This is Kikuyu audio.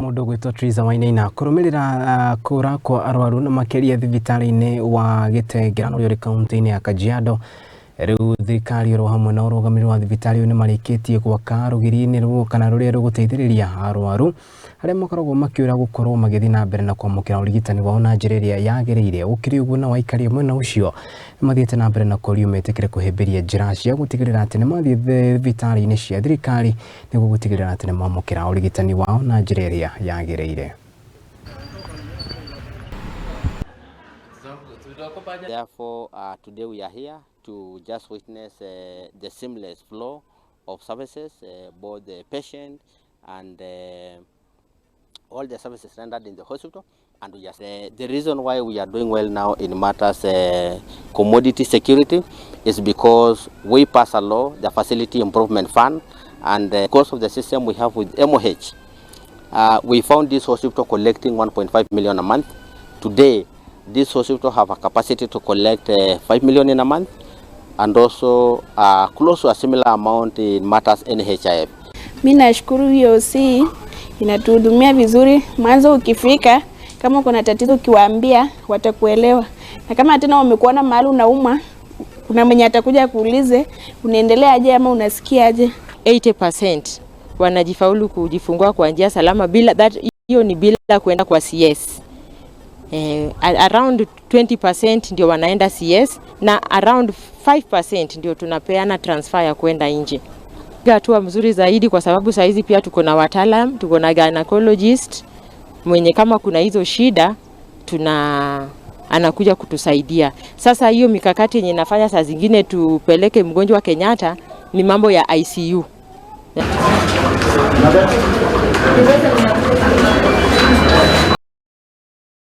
Mũndũ ũgwĩtwo Triza Wainaina kũrũmĩrĩra kũra kwa arwaru na makĩria thibitarĩ-inĩ wa Gĩtengera ũrĩa ũrĩ kaunti-inĩ ya Kajiado. Rĩu thirikari oro hamwe na ũrũgamĩrĩri wa thibitarĩ ũyũ nĩ marĩkĩtie gwaka rũgiri-inĩ rũu kana rũrĩa rũgũteithĩrĩria arwaru arĩa makoragwo makĩũra gũkorwo magĩthiĩ na mbere na kwamũkĩra ũrigitani wao na njĩra ĩrĩa yagĩrĩire. Gũkĩrĩ ũguo nao aikari a mwena ũcio nĩ mathiĩte na mbere na kũrio metĩkĩre kũhĩmbĩria njĩra cia gũtigĩrĩra atĩ nĩ mathiĩ thibitarĩ-inĩ cia thirikari nĩguo gũtigĩrĩra atĩ nĩ mamũkĩra ũrigitani wao na njĩra ĩrĩa yagĩrĩire. Therefore, today we are here to just witness the seamless flow of services, both the patient and all the services rendered in the hospital. And we are, the reason why we are doing well now in matters commodity security is because we pass a law, the Facility Improvement Fund, and because of the system we have with MOH, we found this hospital collecting 1.5 million a month. Today, this hospital have a capacity to collect 5 million in a month, and also close to a similar amount in matters NHIF. Mi nashukuru HOC inatuhudumia vizuri. Mwanzo ukifika kama kuna tatizo ukiwaambia watakuelewa, na kama tena wamekuona mahali unauma, kuna mwenye atakuja kuulize unaendelea aje ama unasikia aje. 80% wanajifaulu kujifungua kwa njia salama bila that, hiyo ni bila kuenda kwa CS. Around 20% ndio wanaenda CS na around 5% ndio tunapeana transfer ya kuenda nje. Hatua mzuri zaidi kwa sababu saa hizi pia tuko na wataalam, tuko na gynecologist mwenye kama kuna hizo shida tuna anakuja kutusaidia. Sasa hiyo mikakati yenye nafanya saa zingine tupeleke mgonjwa Kenyatta ni mambo ya ICU.